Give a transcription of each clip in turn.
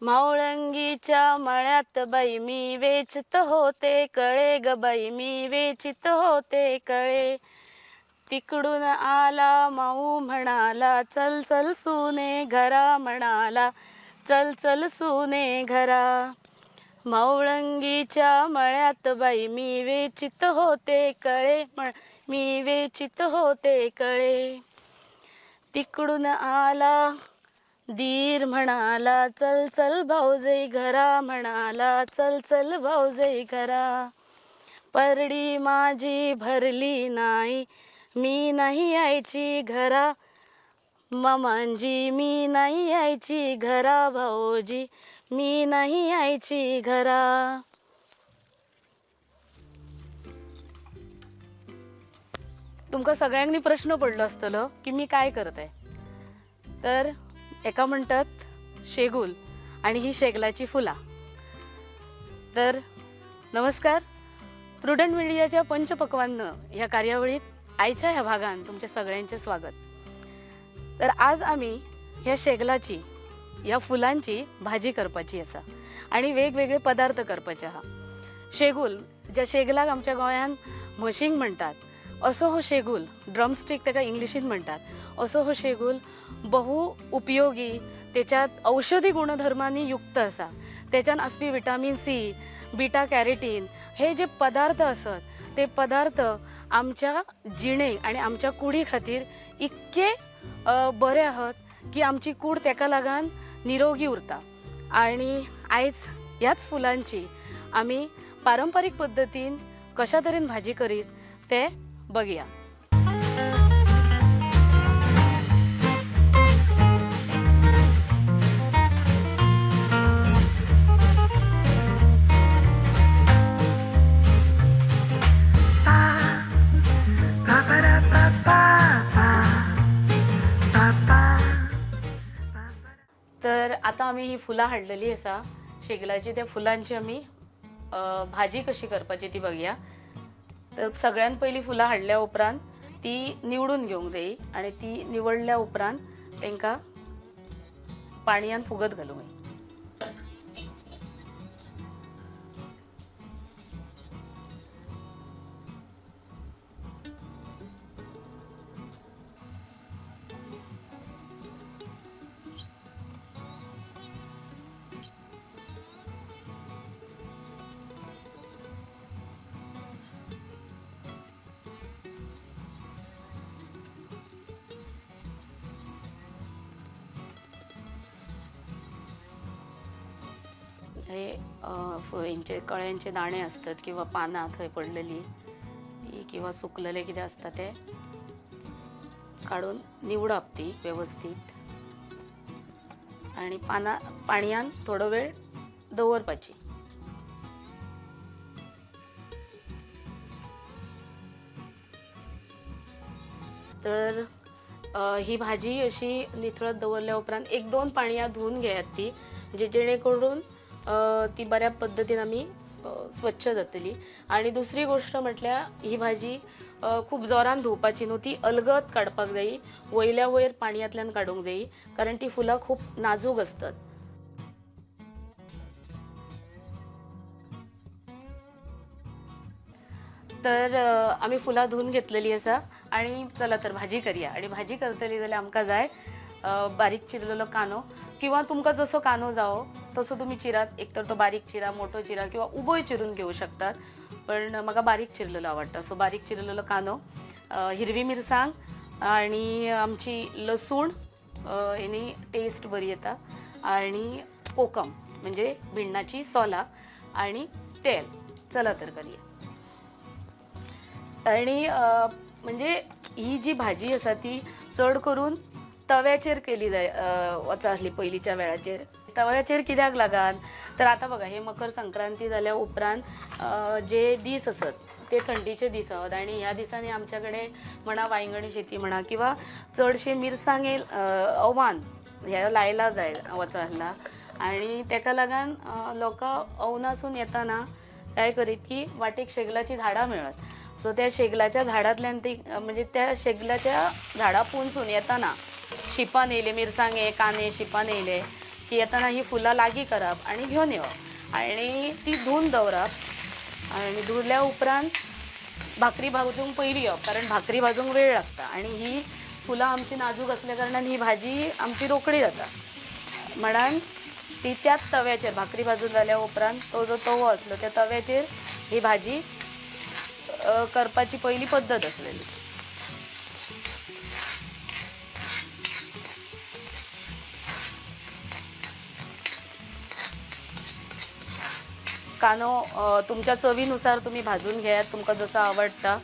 मावळंगीच्या मळ्यात बाई मी वेचत होते कळे ग बाई मी वेचित होते कळे. तिकडून आला माऊ म्हणाला चल चल सुने घरा म्हणाला चल चल सुने घरा. मावळंगीच्या मळ्यात बाई मी वेचित होते कळे मी वेचित होते कळे. तिकडून आला दीर म्हणाला चल चल भाऊजई घरा म्हणाला चल चल भाऊजई घरा. परडी माझी भरली नाही मी नाही यायची घरा मामांजी मी नाही यायची घरा भाऊजी मी नाही यायची घरा. तुमकां सगळ्यांनी प्रश्न पडलो आसतलो की मी काय करते. तर एका म्हणतात शेगूल आणि ही शेगलाची फुलां. तर नमस्कार, प्रुडंट मिडियाच्या पंचपक्वान्न ह्या कार्यावळीत आयच्या ह्या भागान तुमच्या सगळ्यांचे स्वागत. तर आज आमी ह्या शेगलाची ह्या फुलांची भाजी करपाची आसा आणि वेगवेगळे पदार्थ करपाचे आहा. शेगूल ज्या शेगलाक आमच्या गोंयांत म्हशींग म्हणटात असो हो शेगूल, ड्रमस्टीक ताका इंग्लिशीन म्हणटात, असो हो शेगूल बहु उपयोगी, तेच्यात औषधी गुणधर्मांनी युक्त आसा. तेच्यान आसपी विटामीन सी, बिटा कॅरेटीन हे जे पदार्थ आसत ते पदार्थ आमच्या जिणेक आनी आमच्या कुडी खातीर इतके बरे आहात की आमची कूड तेका लागून निरोगी उरता. आनी आयज ह्याच फुलांची आमी पारंपारीक पद्दतीन कशा तरेन भाजी करीत ते बघया. तर आता आमी ही फुलां हाडलेली आसा शेगलाची, त्या फुलांची आमी भाजी कशी करपाची ती बघया. तर सगळ्यात पयलीं फुलां हाडल्या उपरांत ती निवडून घेवंक जायी आनी ती निवडल्या उपरांत तांकां पाणयान फुगत घालूंक जाय. हे हेंचे कळ्यांचे दाणे असतात किंवा पानां थंय पडलेली ती किंवा सुकलेले कितें आसता ते काडून निवडप ती वेवस्थीत आनी पानां पाणयान थोडो वेळ दवरपाची. तर ही भाजी अशी निथळत दवरल्या उपरांत एक दोन पाणयां धुवन घेयात ती, म्हणजे जेणे करून ती बऱ्या पद्दतीन आमी स्वच्छ जातली. आनी दुसरी गोश्ट म्हटल्यार ही भाजी खूब जोरान धुवपाची न्हू, ती अलगद काडपाक जायी, वयल्या वयर पाणयांतल्यान काडूंक जायी, कारण ती फुलां खूब नाजूक आसतात. तर आमी फुलां धुवन घेतलेली आसा आनी चला तर भाजी करया. आनी भाजी करतली जाल्यार आमकां जाय बारीक चिरलेलो कांदो, किंवा तुमकां जसो कांदो जावो तसो तुमी चिरात, एक तर तो बारीक चिरा, मोठो चिरा किंवा उबोय चिरून घेवं शकतात, पण म्हाका बारीक चिरलेलो आवडटा. सो बारीक चिरलेलो कांदो, हिरवी मिरसांग आनी आमची लसूण, हेनी टेस्ट बरी येता, आनी कोकम म्हणजे भिण्णाची सोलां आनी तेल. चला तर करया. आनी म्हणजे ही जी भाजी आसा ती चड करून तव्याचेर केली जाय वचा आसली पयलींच्या वेळाचेर. तव्याचेर कित्याक लागन तर आतां बघा, हे मकर संक्रांती जाल्या उपरांत जे दीस आसत ते थंडीचे दीस आसत आनी ह्या दिसांनी आमच्या कडेन म्हणा वांयगणी शेती म्हणा किंवा चडशे मिरसांगे अवान हे लायला जाय वचा आसला आनी तेका लागून लोकां अवनासून येताना काय करीत की वाटेक शेगलाचीं झाडां मेळत, सो त्या शेगलाच्या झाडांतल्यान ती म्हणजे त्या शेगलाच्या झाडां पुनसून येताना शिपान येयले मिरसांगे कांदे शिपान येयले की येताना ही फुलां लागीं करप आनी घेवन येवप आनी ती धुवन दवरप आनी धुल्या उपरांत भाकरी भाजूंक पयलीं येवप, कारण भाकरी भाजूंक वेळ लागता आनी ही फुलां आमची नाजूक आसल्या कारणान ही भाजी आमची रोखडी जाता. म्हणान ती त्याच तव्याचेर भाकरी भाजून जाल्या उपरांत तो जो तवो आसलो त्या तव्याचेर ही भाजी करपाची पयली पद्दत आसलेली. कांदो तुमच्या चवीनुसार तुमी भाजून घेयात, तुमकां जसो आवडटा.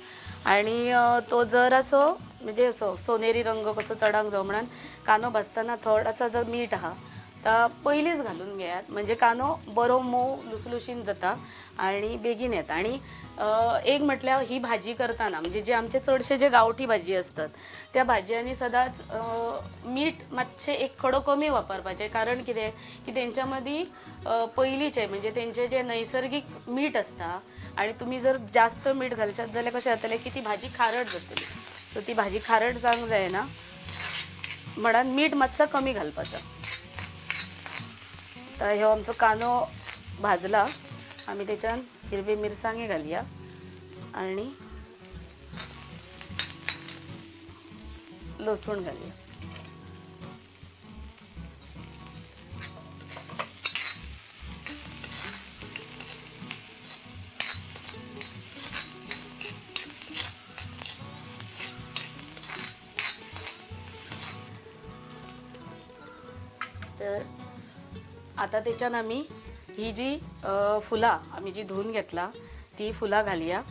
आनी तो जर असो म्हणजे असो सोनेरी रंग कसो चडांक जावं म्हणून कांदो भाजतना थोडासा जर मीठ आहा तर पयलींच घालून घेयात, म्हणजे कांदो बरो मोव लुसलुशीन जाता आनी बेगीन येता. आनी एक म्हटल्यार ही भाजी करतना म्हणजे जे आमचे चडशे जे गांवठी भाजी आसतात त्या भाजयांनी सदांच मीठ मातशें एक खडो कमी वापरपाचें. कारण कितें की तेंच्या मदीं पयलींचें म्हणजे तेंचें जें नैसर्गीक मीठ आसता आनी तुमी जर जास्त मीठ घालशात जाल्यार कशें जातलें की ती भाजी खारट जातली. सो ती भाजी खारट जावंक जायना म्हणून मीठ मातसो कमी घालपाचो. तर ह्यो आमचो कांदो भाजला, आमी तेच्यान हिरवी मिरसांगी घालया आनी लसूण घालया. तर आता त्याच्यान आमी ही जी फुलां आमी जी धुवन घेतला ती फुलां घालया.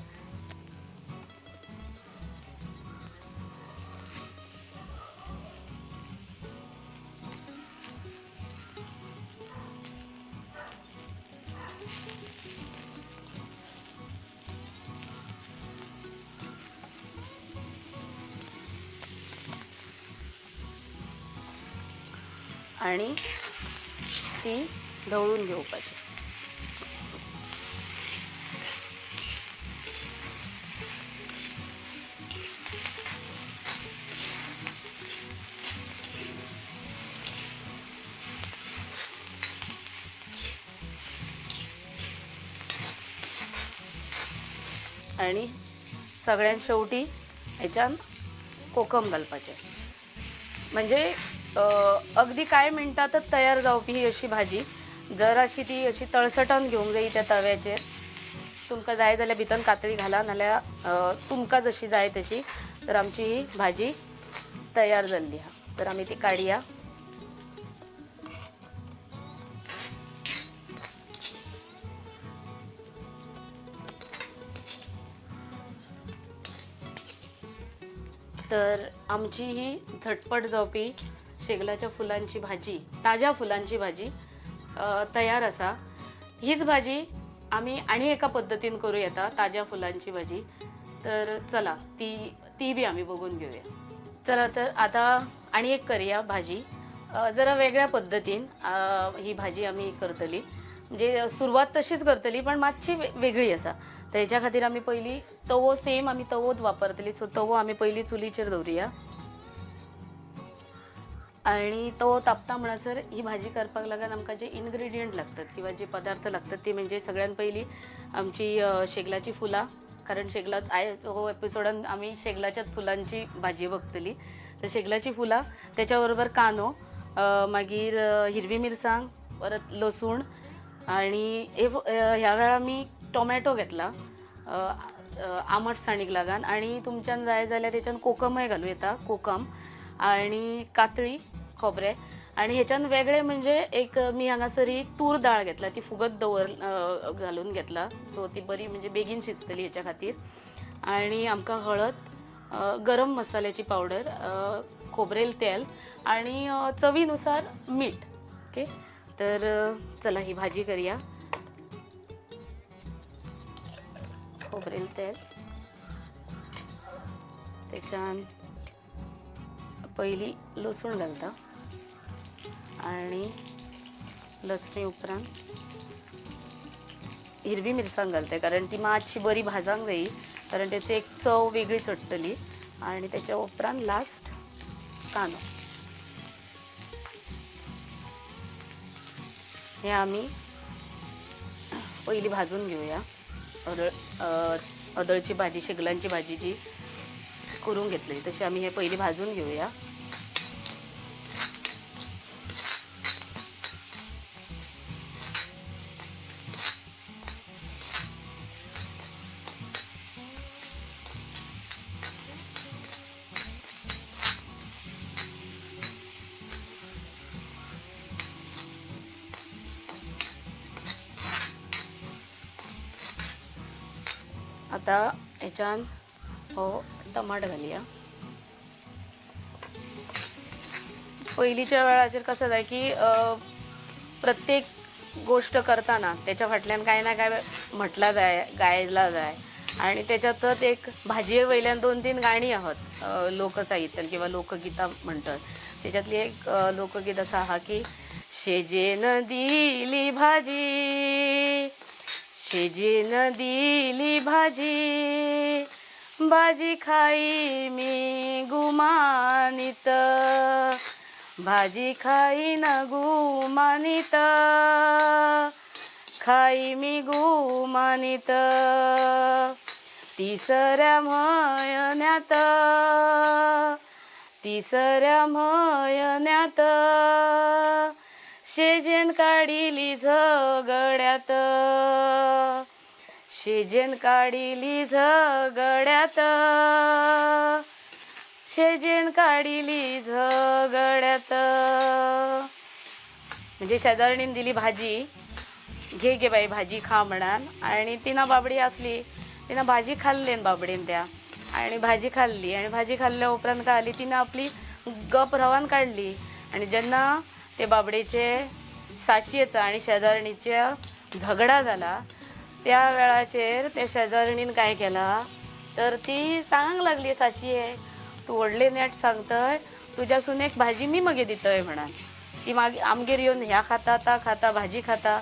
आणि ती ढवळून घेवपाची. आणि सगळ्यात शेवटी ह्याच्यान कोकम घालपाचें. म्हणजे अगदी कांय मिनटांतच तयार जावपी ही अशी भाजी. जर अशी ती अशी तळसटान घेवंक जायी त्या तव्याचेर. तुमकां जाय जाल्यार भितर कातळी घाला, नाल्यार तुमकां जशी जाय तशी. तर आमची ही भाजी तयार जाल्ली आहा, तर आमी ती काडया. तर आमची ही झटपट जावपी शेगलाच्या फुलांची भाजी, ताज्या फुलांची भाजी तयार आसा. हीच भाजी आमी आनी एका पद्दतीन करूं येता, ताज्या फुलांची भाजी. तर चला ती ती बी आमी बघून घेवया. चला तर आता आनी एक करया भाजी, जरा वेगळ्या पद्दतीन ही भाजी आमी करतली. म्हणजे सुरवात तशीच करतली पण मातशी वेगळी आसा. तर हेच्या खातीर आमी पयली तवो, सेम आमी तवोच वापरतली. सो तवो आमी पयली चुलीचेर दवरुया आणि तो तापता म्हणसर ही भाजी करपाक लागून आमकां जे इन्ग्रेडियंट लागतात किंवा जे पदार्थ लागतात ती म्हणजे सगळ्यात पयली आमची शेगलाची फुलां. कारण शेगला आयज हो एपिसोडान आमी शेगलाच्याच फुलांची भाजी बघतली. तर शेगलाची फुलां, त्याच्या बरोबर कांदो, मागीर हिरवी मिरसांग, परत लसूण आणि ह्या वेळार मी टोमॅटो घेतला आमटसाणीक लागून. आणि तुमच्यान जाय जाल्यार तेच्यान कोकमय घालूं येता, कोकम आणि कातळी, खोबरें. आणि ह्याच्यान वेगळें म्हणजे एक मी हांगासर ही तूर दाळ घेतला, ती फुगत दवर घालून घेतला. सो ती बरी म्हणजे बेगीन शिजतली हेच्या खातीर. आणि आमकां हळद, गरम मसाल्याची पावडर, खोबरेल तेल आणि चवीनुसार मीठ. ओके, तर चला ही भाजी करूया. खोबरेल तेल, त्याच्यान पयली लसूण घालता आणि लसणी उपरांत हिरवी मिरसांग घालते, कारण ती मातशी बरी भाजांक जायी, कारण त्याची एक चव वेगळी चडटली. आणि त्याच्या उपरांत लास्ट कांदो. हे आमी पयली भाजून घेवया. अदळची भाजी, शेगलांची भाजी जी करून घेतली तशी आमी हे पयली भाजून घेवया. आता हेच्यान हो टमाट घालया. पयलींच्या वेळाचेर कसं जाय की प्रत्येक गोष्ट करताना त्याच्या फाटल्यान काय ना काय म्हटला जाय, गायला जाय आणि त्याच्यातच एक भाजये वयल्यान 2-3 गाणी आहात लोकसाहित्यान किंवा लोकगीतां म्हणटात. त्याच्यातली एक लोकगीत असा आहा की शेजेन दिली भाजी, शेजेन दिली भाजी, भाजी खाई मी गुमानित, भाजी खाई न गुमानित, खाई मी गुमानित, तिसऱ्या महिन्यात, तिसऱ्या महिन्यात, शेजेन काढिली झगड्यात, शेजेन काढिली झगड्यात, शेजेन काढिली झगड्यात. म्हणजे शेजारणीन दिली भाजी, घे घे बाई भाजी खा म्हणान, आणि तिना बाबडी आसली, तिना भाजी खाल्ली बाबडीन त्या, आणि भाजी खाल्ली, आणि भाजी खाल्ल्या उपरांत काय आली, तिनं आपली गप रवान काडली. आणि जेन्ना ते बाबडेचे साशयेचा आणि शेजारणीच्या झगडा जाला त्या वेळाचेर त्या शेजारणीन काय केला तर ती सांगूंक लागली साशये, तूं व्हडले नेट सांगतय, तुज्या सुनेक भाजी मी मगे दितय म्हणान. ती मागीर आमगेर येवन ह्या खाता ता खाता भाजी खाता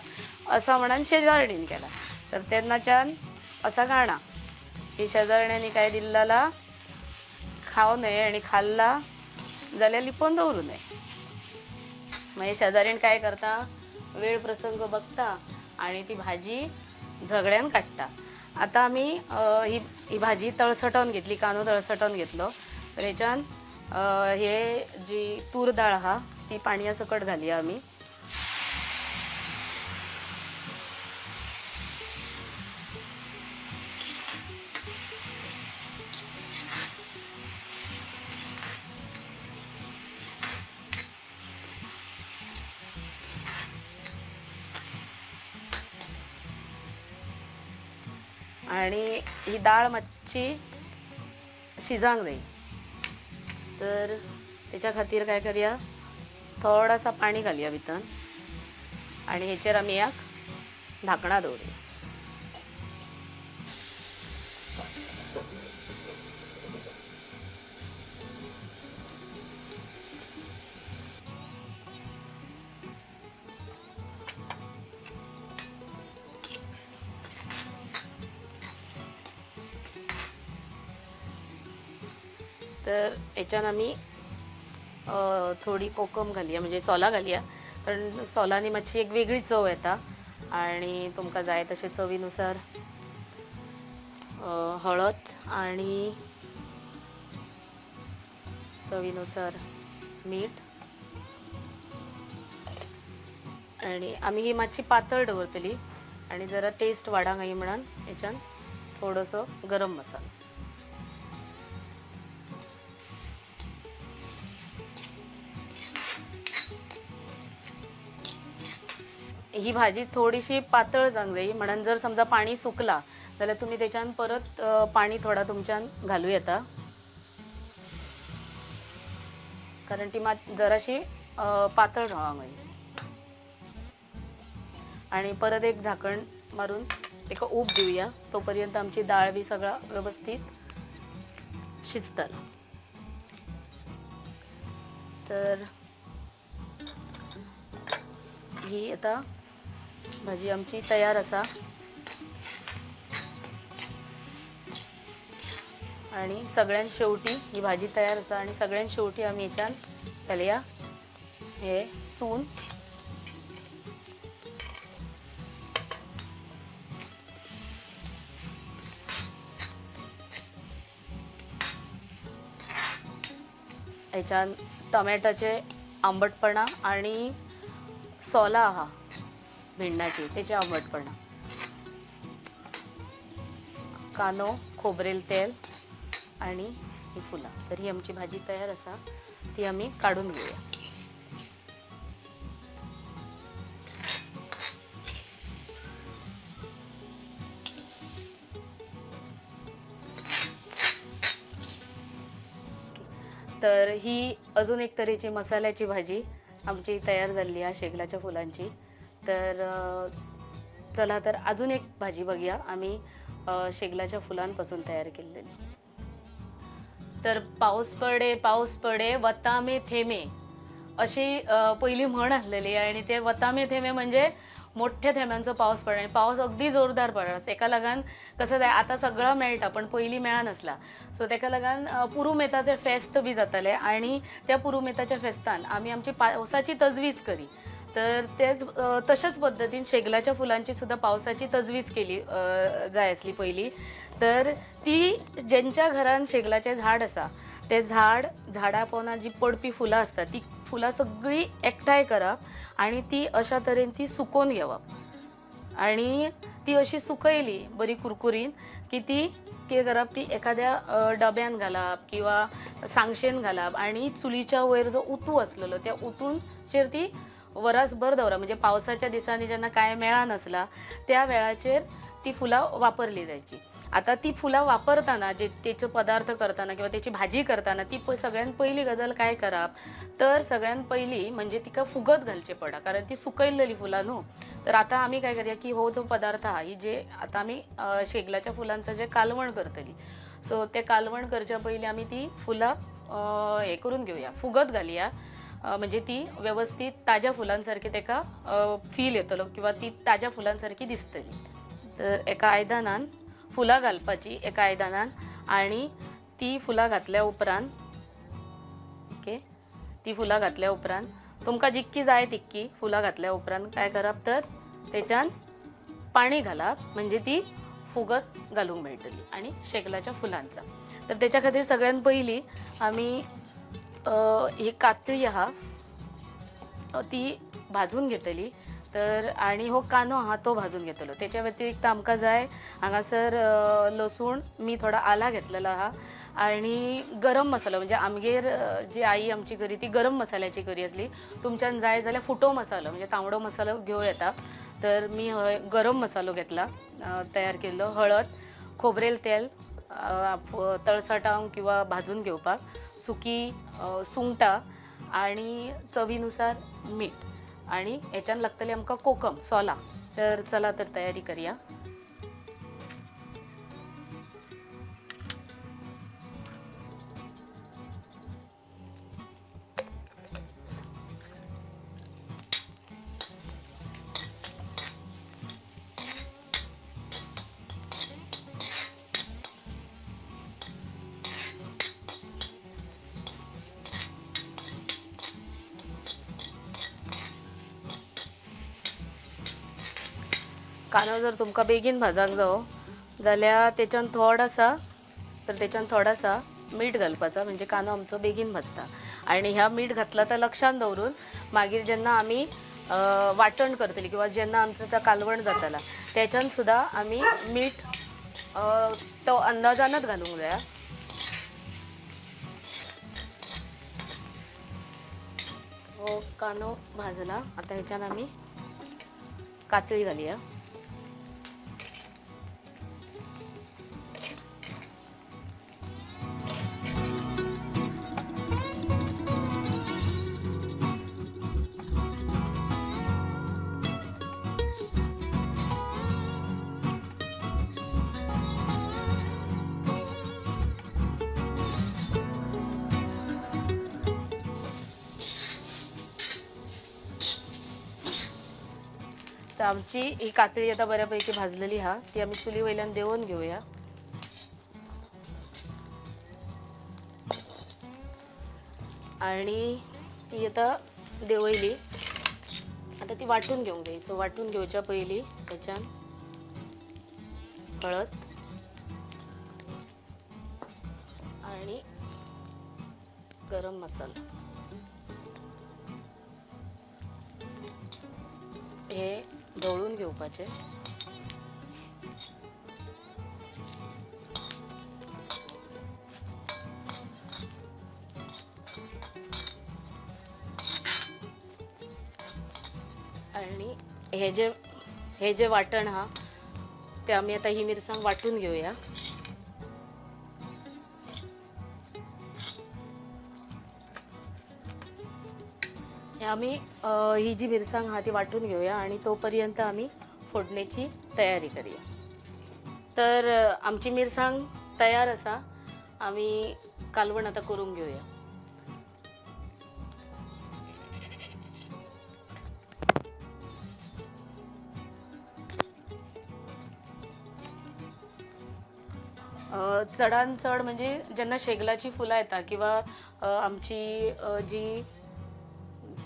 असा म्हणान शेजारणीन केला. तर तेन्नाच्यान असा गाणा की शेजारण्यांनी काय दिल्लाला खावं नये आणि खाल्ला जाल्यार लिपोवन दवरूं नये. मागीर शेजारीण काय करता, वेळ प्रसंग बघता आणि ती भाजी झगड्यान काडटा. आतां आमी ही ही भाजी तळसटोवन घेतली, कांदो तळसटोवन घेतलो. तर हेच्यान हे जी तूर दाळ आहा ती पाणया सकट घालया आमी. आणि ही डाळ मातशी शिजांक जाय, तर तेच्या खातीर काय करया, थोडासा पाणी घालया भितर आणि हेचेर आमी एक धाकणां दवरुया. तर हेच्यान आमी थोडी कोकम घालया, म्हणजे सोलां घालया, कारण सोलांनी मातशी एक वेगळी चव येता. आणि तुमकां जाय तशें चवीनुसार हळद आणि चवीनुसार मीठ. आणि आमी ही मातशी पातळ दवरतली आणि जरा टेस्ट वाडांक जाय म्हणून हेच्यान थोडोसो गरम मसालो. ही भाजी थोडीशी पातळ जावंक जाय म्हणून जर समजा पाणी सुकला जाल्यार तुमी तेच्यान परत पाणी थोडा तुमच्यान घालूं येता, कारण ती मात जराशी पातळ रावंक जाय. आणि परत एक झाकण मारून तेका ऊब दिवया, तोपर्यंत आमची दाळ बी सगळा व्यवस्थित शिजतला. तर ही आता भाजी आमची तयार आसा. आणि सगळ्यात शेवटी ही भाजी तयार आसा आणि सगळ्यात शेवटी आमी हेच्यान घालया हे चून. हेच्यान टोमॅटोचे आंबटपणा आणि सोलां आहा भिंडाची तेचे आंबटपणा, कांदो, खोबरेल तेल आणि ही फुलां. तर ही आमची भाजी तयार आसा, ती आमी काडून घेवया. तर ही अजून एक तरेची मसाल्याची भाजी आमची तयार जाल्ली आहे शेगलाच्या फुलांची. तर चला तर अजून एक भाजी बघूया आम्ही शेगलाच्या फुलांपासून तयार केलेली. तर पाऊस पडे पाऊस पडे वतामे थेमे अशी पहिली म्हण आसलेली आणि ते वतामे थेमे म्हणजे मोठ्या थेंब्यांचो पावस पडला आणि पावस अगदी जोरदार पडला. तेका लागून कसं जाय आतां सगळं मेळटा पण पयलीं मेळनासला. सो तेका लागून पुरुमेताचें फेस्त बी जातालें आणि त्या पुरुमेताच्या फेस्तान आमी आमची पावसाची तजवीज करी. तर तेच तशाच पद्दतीन शेगलाच्या फुलांची सुद्दां पावसाची तजवीज केली जाय आसली पयलीं. तर ती जेंच्या घरान शेगलाचें झाड आसा ते झाड झाडा पोंदा जी पडपी फुलां आसता ती फुलां सगळीं एकठांय करप आनी ती अशा तरेन ती सुकोवन घेवप आणि ती अशी सुकयली बरी कुरकुरीन की ती कितें करप, ती एखाद्या डब्यान घालप किंवा सांगशेन घालप आणि चुलीच्या वयर जो उतू आसलेलो त्या उतूनचेर ती वरसभर दवरप. म्हणजे पावसाच्या दिसांनी जेन्ना कांय मेळनासला त्या वेळाचेर ती फुलां वापरली जायची. आता ती फुलां वापरताना जे तेचो पदार्थ करताना किंवा त्याची भाजी करताना ती सगळ्यात पहिली गजाल काय करप तर सगळ्यात पहिली म्हणजे तिका फुगत घालचे पडा, कारण ती सुकयलेली फुलां न्हू. तर आता आमी काय करया की हो जो पदार्थ आहा ही जे आता आमी शेगलाच्या फुलांचं जे कालवण करतली, सो ते कालवण करच्या पयलीं आमी ती फुलां हे करून घेवया, फुगत घालया. म्हणजे ती व्यवस्थित ताज्या फुलांसारकी तेका फील येतलो किंवा ती ताज्या फुलांसारकी दिसतली. तर एका आयदनान फुलां घालपाची एका आयदनान आणि ती फुलां घातल्या उपरांत ओके ती फुलां घातल्या उपरांत तुमकां जितकी जाय तितकी फुलां घातल्या उपरांत काय करप तर तेच्यान पाणी घालप म्हणजे ती फुगत घालूंक मेळटली आणि शेगलाच्या फुलांचा. तर तेच्या खातीर सगळ्यात पयलीं आमी ही कातळी आहा ती भाजून घेतली. तर आणि हो कांदो आहा तो भाजून घेतलो. त्याच्या व्यतिरिक्त आमकां जाय हांगासर लसूण, मी थोडा आला घेतलेलो आहा आणि गरम मसालो. म्हणजे आमगेर जी आई आमची करी ती गरम मसाल्याची करी आसली. तुमच्यान जाय जाल्यार फुटो मसालो म्हणजे तांबडो मसालो घेवं येता. तर मी हय गरम मसालो घेतला तयार केल्लो, हळद, खोबरेल तेल तळसाटांक किंवा भाजून घेवपाक, सुकी सुंगटां आणि चवीनुसार मीठ आणि हेच्यान लागतली आमकां कोकम सोलां. तर चला तर तयारी करया. कांदो जर तुमकां बेगीन भाजूंक जावो जाल्यार तेच्यान थोडासा तर तेच्यान थोडासा मीठ घालपाचा, म्हणजे कांदो आमचो बेगीन भाजता. आणि ह्या मीठ घातला तर लक्षात दवरून मागीर जेन्ना आमी वांटण करतली किंवा जेन्ना आमचो तो कालवण जातला तेच्यान सुद्दां आमी मीठ तो अंदाजानच घालूंक जाय. हो कांदो भाजला, आतां हेच्यान आमी कातळी घालया. तर आमची ही कातळी आता बऱ्यापैकी भाजलेली हा, ती आमी चुली वयल्यान देंवोवन घेवया. आणि ती आता देंवयली, आता ती वांटून घेवंक जाय. सो वांटून घेवच्या पयलीं तेच्यान हळद आणि गरम मसाला. हे ढवळून घेवपाचें. आणि हे जे हे जे वाटण हा ते आमी आता ही मिरसांग वाटून घेऊया. हे आमी ही जी मिरसांग आहा ती वाटून घेऊया आणि तोपर्यंत आमी फोडणेची तयारी करूया. तर आमची मिरसांग तयार आसा. आमी कालवण आतां करूंक घेऊया. चडान चड म्हणजे जेन्ना शेगलाची फुलां येता किंवा आमची जी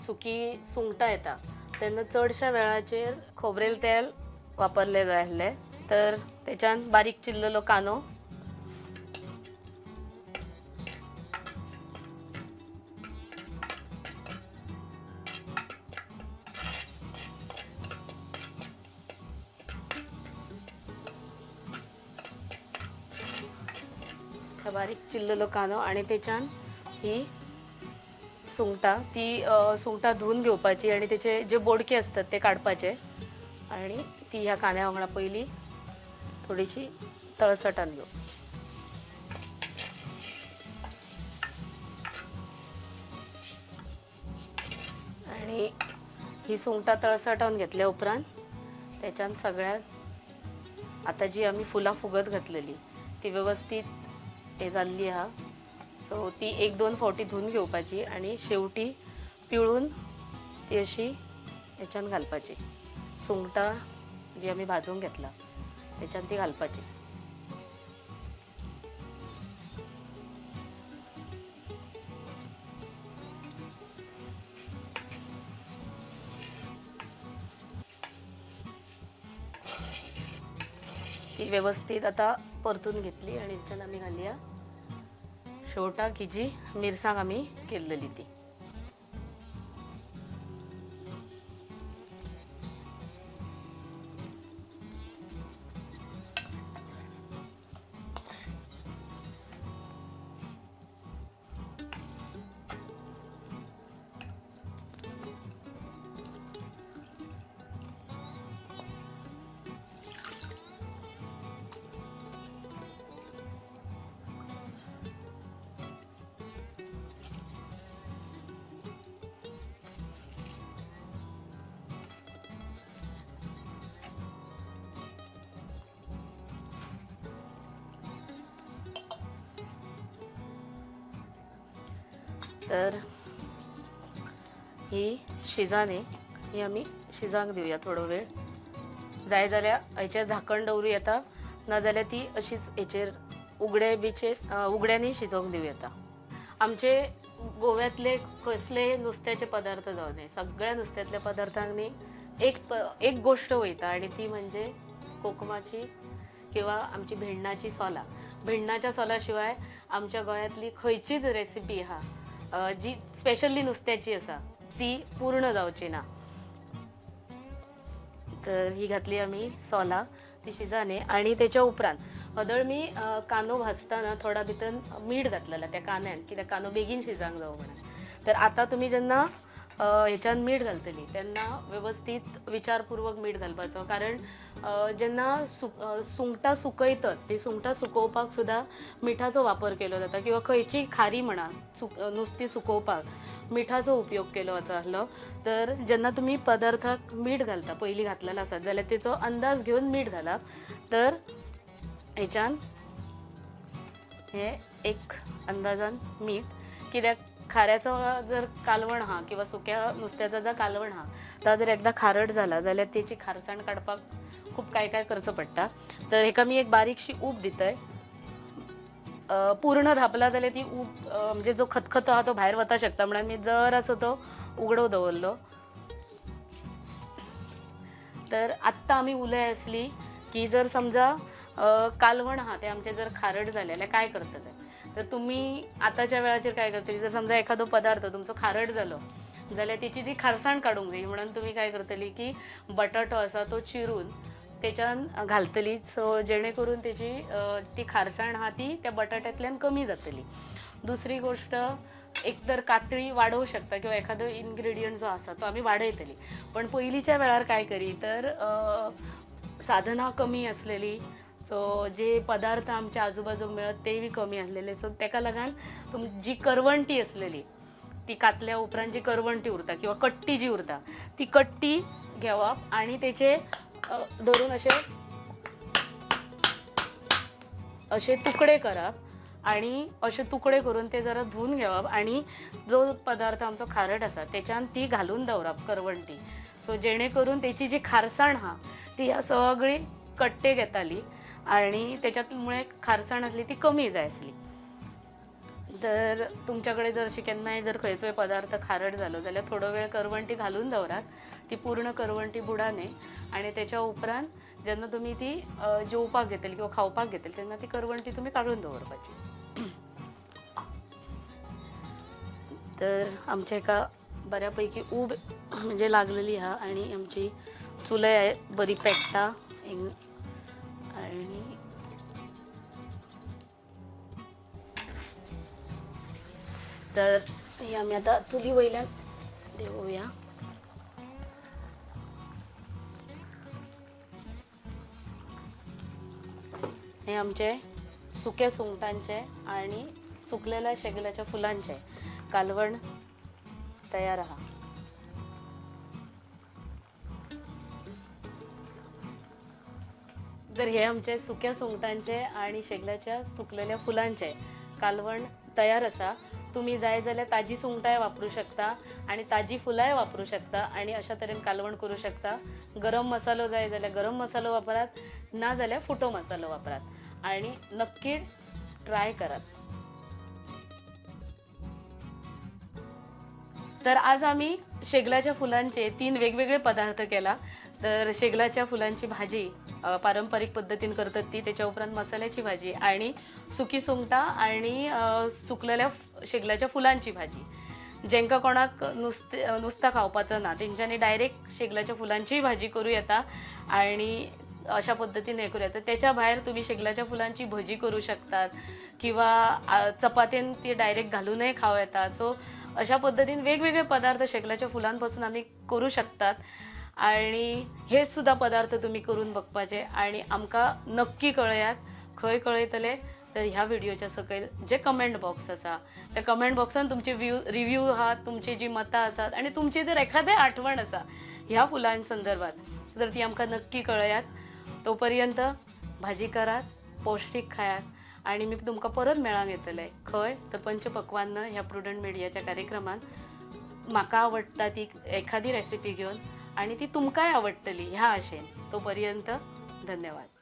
सुकी सुंगटां येता तेन्ना चडश्या वेळाचेर खोबरेल तेल वापरलें जाय आसलें. तर तेच्यान बारीक चिरलेलो कांदो, बारीक चिरलेलो कांदो आनी तेच्यान ही सुंगटां ती सुंगटां धुवन घेवपाची आनी तेचे जे बोडके आसतात ते काडपाचे आनी ती ह्या कांद्या वांगडा पयली थोडीशी तळसटान घेवपाची. आनी ही सुंगटां तळसटावन घेतल्या उपरांत तेच्यान सगळ्यात आतां जी आमी फुलां फुगत घातलेली ती वेवस्थीत हे जाल्ली आहा. सो ती एक दोन फावटी धुवन घेवपाची आनी शेवटी पिळून ती अशी हेच्यान घालपाची. सुंगटां जी आमी भाजून घेतला तेच्यान ती घालपाची. ती व्यवस्थित आता परतून घेतली आणि हेच्यान आमी घालया शेवटाक ही जी मिरसांग आमी केल्लेली ती. तर ही शिजाने ही आमी शिजांक दिवया थोडो वेळ. जाय जाल्यार हेचेर झाकण दवरूं येता, नाजाल्यार ती अशीच हेचेर उगडे बिचेर उगड्यांनी शिजोवंक दिवं येता. आमचे गोव्यातले कसले नुस्त्याचे पदार्थ जावं न्ही, सगळ्या नुस्त्यातल्या पदार्थांनी एक गोष्ट वयता आणि ती म्हणजे कोकमाची किंवा आमची भेंडाची सोलां. भेंडाच्या सोला शिवाय आमच्या गोंयांतली खंयचीच रेसिपी आहा जी स्पेशली नुस्त्याची आसा ती पूर्ण जावची ना. तर ही घातली आमी सोलां, ती शिजाने. आनी तेच्या उपरांत हदळ मी कांदो भाजतना थोडा भितर मीठ घातलेलें त्या कांद्यान, कित्याक कांदो बेगीन शिजांक जावो म्हणून. तर आतां तुमी जेन्ना हेच्यान मीठ घालतली तेन्ना वेवस्थीत विचारपूर्वक मीठ घालपाचो, कारण जेन्ना सुंगटां सुकयतात ती सुंगटां सुकोवपाक सुद्दां मिठाचो वापर केलो जाता, किंवा खंयची खारी म्हणा नुस्तीं सुकोवपाक मिठाचो उपयोग केलो वता आसलो. तर जेन्ना तुमी पदार्थाक मीठ घालता, पयलीं घातलेलो आसत जाल्यार तेचो अंदाज घेवन मीठ घाला. तर हेच्यान हे एक अंदाजान मीठ, कित्याक खाऱ्याचो जर कालवण आहा किंवा सुक्या नुस्त्याचो जर कालवण आहा तो जर एकदां खारट जाला जाल्यार तेची खारसाण काडपाक खूब काय काय करचो पडटा. तर हेका मी एक बारीकशी ऊब दितय. पूर्ण धापला जाल्यार ती ऊब म्हणजे जो खतखतो आहा तो भायर वता शकता, म्हणून मी जरासो तो उगडो दवरलो. तर आत्तां आमी उलय आसली की जर समजा कालवण आहा तें आमचें जर खारट जालें जाल्यार काय करतले. तर तुमी आतांच्या वेळाचेर काय करतली, जर समजा एखादो पदार्थ तुमचो खारट जालो जाल्यार तेची जी खारसाण काडूंक जाय म्हणून तुमी काय करतली की बटाटो आसा तो चिरून तेच्यान घालतली, सो जेणे करून तेची ती खारसाण आहा ती त्या बटाट्यांतल्यान कमी जातली. दुसरी गोश्ट, एक तर कातळी वाडोवंक शकता किंवा एखादो इनग्रेडियंट जो आसा तो आमी वाडयतली. पण पयलींच्या वेळार काय करी तर साधनां कमी आसलेली, सो जे पदार्थ आमच्या आजूबाजूक मेळत ते बी कमी आसलेले. सो तेका लागून जी करवंटी आसलेली ती कातल्या उपरांत जी करवंटी उरता किंवा कट्टी जी उरता ती कट्टी घेवप आनी तेचे धरून अशे अशे तुकडे करप आनी अशे तुकडे करून ते जरा धुवन घेवप आनी जो पदार्थ आमचो खारट आसा तेच्यान ती घालून दवरप करवंटी. सो जेणे करून तेची जी खारसाण आहा ती ह्या सगळी कट्टेक येताली आनी तेच्यात मुळे खारसाण आसली ती कमी जाय आसली. तर तुमच्या कडेन जर अशी केन्नाय जर खंयचोय पदार्थ खारट जालो जाल्यार थोडो वेळ करवंटी घालून दवरात, ती पूर्ण करवंटी बुडा न्ही, आनी तेच्या उपरांत जेन्ना तुमी ती जेवपाक घेतली किंवा खावपाक घेतली तेन्ना ती करवंटी तुमी काडून दवरपाची. तर आमच्या एका बऱ्यापैकी ऊब म्हणजे लागलेली आहा आनी आमची चुलय बरी पेट्टा आनी तर ही आमी आतां चुली वयल्यान देंवोवया. हे आमचे सुक्या सुंगटांचे आणि सुकलेल्या शेगलाच्या फुलांचे कालवण तयार आहा. तर हे आमचे सुक्या सुंगटांचे आणि शेगलाच्या सुकलेल्या फुलांचे कालवण तयार आसा. तुम्ही जाय जाल्यार ताजी सुंगटांय वापरू शकता आणि ताजी फुलांय वापरू शकता आणि अशा तरेन कालवण करू शकता. गरम मसालो जाय जाल्यार गरम मसालो वापरात, ना जाल्यार फुटो मसालो वापरात आणि नक्की ट्राय करात. तर आज आम्ही शेगलाच्या फुलांचे 3 वेगवेगळे पदार्थ केला. तर शेगलाच्या फुलांची भाजी पारंपरिक पद्धतीन करतात ती, त्याच्या उपरांत मसाल्याची भाजी आणि सुकी सुंगटां आणि सुकलेल्या शेगलाच्या फुलांची भाजी. जेंका कोणाक नुस्ता खावपाचो ना तेंच्यांनी डायरेक्ट शेगलाच्या फुलांचीय भाजी करूं येता आणि अशा पद्दतीन हें करूं येता. त्याच्या भायर तुमी शेगलाच्या फुलांची भजी करूं शकतात किंवा चपातेन ती डायरेक्ट घालूनय खावं येता. सो अशा पद्दतीन वेगवेगळे पदार्थ शेगलाच्या फुलांपासून आमी करूं शकतात आणि हे सुद्धा पदार्थ तुम्ही करून बघपाचे आणि आमकां नक्की कळयात. खंय कळयतले तर ह्या व्हिडिओच्या सकयल जे कमेंट बॉक्स आसा त्या कमेंट बॉक्सान तुमचे रिव्ह्यू आहात, तुमची जी मतां आसात आणि तुमची जर एखादें आठवण आसा ह्या फुलां संदर्भात तर ती आमकां नक्की कळयात. तोपर्यंत भाजी करात, पौष्टीक खायात आणि मी तुमकां परत मेळांक येतले खंय तर पंचपक्वान्न ह्या प्रुडंट मिडियाच्या कार्यक्रमात. म्हाका आवडटा ती एखादी रेसिपी घेवन आणि ती तुमकांय आवडटली ह्या आशेन. तोपर्यंत धन्यवाद.